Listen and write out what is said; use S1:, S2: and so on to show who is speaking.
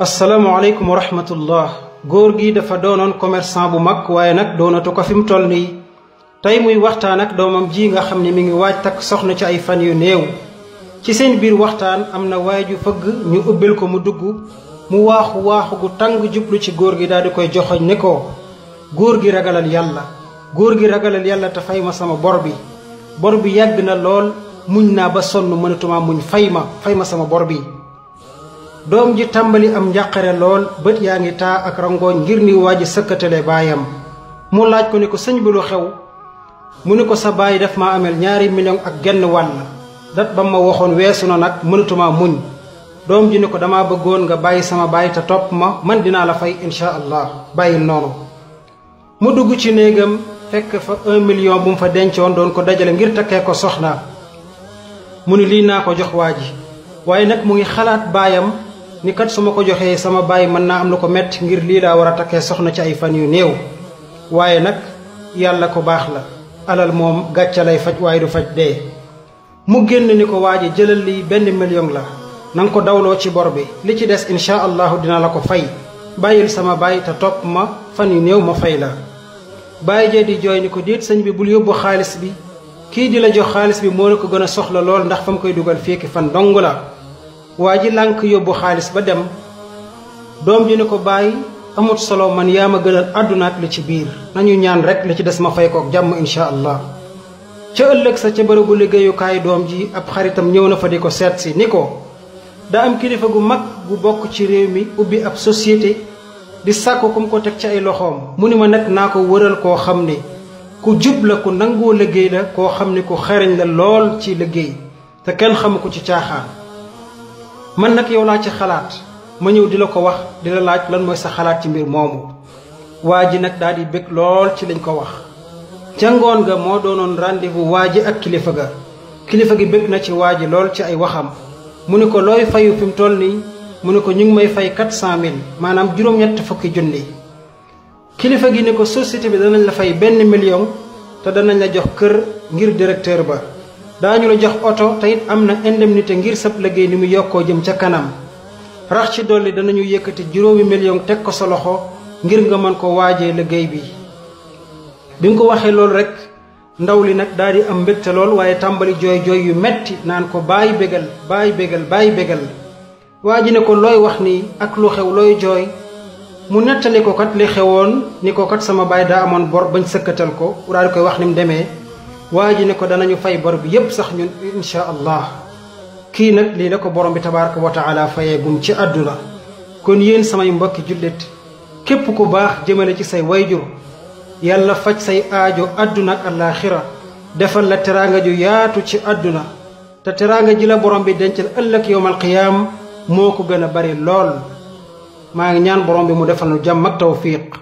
S1: asalaamaaleykum wa rahmatullah. góor gi dafa doonoon commerçant bu mag waaye nag doonatu ko fi mu toll nii tey muy waxtaan ak doomam ji nga xam ne mi ngi waaj takk soxna ci ay fan yu néew. ci seen biir waxtaan am na waay ju fëgg ñu ubbil ko mu dugg mu waaxu gu tàng jublu ci góor gi daal di koy joxoñ ne ko góor gi ragalal yàlla, góor gi ragalal yàlla te fay ma sama bor bi yàgg na lool, muñ naa ba sonn mënatuma muñ, fay ma sama bor bi. doom ji tàmbali am njàqare lool, bët yaa ngi taa ak rangooñ ngir ni waa ji sëkkatale baayam. mu laaj ko ne ko sëñ bi lu xew? mu ne ko sa baay daf ma amel 2 millions ak genn wàll, dat ba ma waxoon weesu na nag mënatuma muñ. doom ji ne ko dama bëggoon nga bàyyi sama baay te topp ma, man dinaa la fay insha allah, bàyyil noonu. mu dugg ci néegam fekk fa 1 million bu mu fa dencoon doon ko dajale ngir takkee ko soxna. mu ni lii naa ko jox waa ji, waaye nag mu ngi xalaat baayam ni kat su ma ko joxee sama baay mën naa am lu ko metti ngir lii laa war a takkee soxna ci ay fan yu néew. waaye nag yàlla ko baax la, alal moom gàcca lay faj waaye du faj dee. mu génn ni ko waa ji jëlal lii 1 million la, na nga ko dawloo ci bor bi, li ci des insha allahu dina la ko fay, bàyyil sama baay te topp ma, fan yu néew ma fay la. baay jee di jooy ni ko déet sëñ bi bul yóbbu xaalis bi, kii di la jox xaalis bi moo la ko gën a soxla lool ndax fa mu koy dugal fii ki fan dong la. waa ji lànk yóbbu xaalis ba dem. doom ji ni ko bàyyi amut solo, man yaa ma gënal àdduna ak li ci biir, nañu ñaan rek li ci des ma fay kook jàmm insha allah. ca ëllëg sa ca bërëbu liggéeyukaay doom ji ab xaritam ñëw na fa di ko seet si ni ko daa am kilifa gu mag gu bokk ci réew mi ubbi ab société di sàkku kum ko teg ci ay loxoom. mu ni ma nag naa ko wëral koo xam ne ku jub la, ku nangoo liggéey la, koo xam ne ku xereñ la lool ci liggéey te kenn xamu ko ci caaxaan. man nag yow laa ci xalaat, ma ñëw di la ko wax, di la laaj lan mooy sa xalaat ci mbir moomu. waa ji nag daal di bëgg lool ci liñ ko wax. ca ngoon ga moo doonoon rendez-vous waa ji ak kilifa ga. kilifa gi bëgg na ci waa ji lool ci ay waxam. mu ne ko looy fayu fi mu toll nii? mu ne ko ñu ngi may fay 400 000, maanaam juróom-ñett fukki junni. kilifa gi ne ko société bi danañ la fay 1 million te danañ la jox kër ngir directeur ba, daañu la jox oto te it am na indemnité ngir sab liggéey ni mu yokkoo jëm ca kanam. rax ci dolli danañu yëkkati 5 million teg ko sa loxo ngir nga mën ko waajee liggéey bi. bi nga ko waxee loolu rek ndaw li nag daal di am mbégte lool, waaye tàmbali jooy yu metti naan ko bàyyi bégal, bàyyi bégal, bàyyi bégal. waa ji ne ko looy wax nii ak lu xew, looy jooy? mu nettali ko kat li xewoon, ni ko kat sama baay daa amoon bor bañ sëkkatal ko, daal di koy wax ni mu demee. waa ji ne ko danañu fay bor bi yépp sax ñun insha allah. kii nag lii la ko borom bi tabaraka wa taala fayeegum ci àdduna. kon yéen samay mbokki jullit, képp ku baax jëmale ci say wayjur, yàlla faj say aajo àdduna ak àllaaxira, defal la teraanga ju yaatu ci àdduna, te teraanga ji la borom bi dencal ëllëg yowmal qiyaam moo ko gën a bari lool. maa ngi ñaan borom bi mu defal nu jàmm ak tawfiq.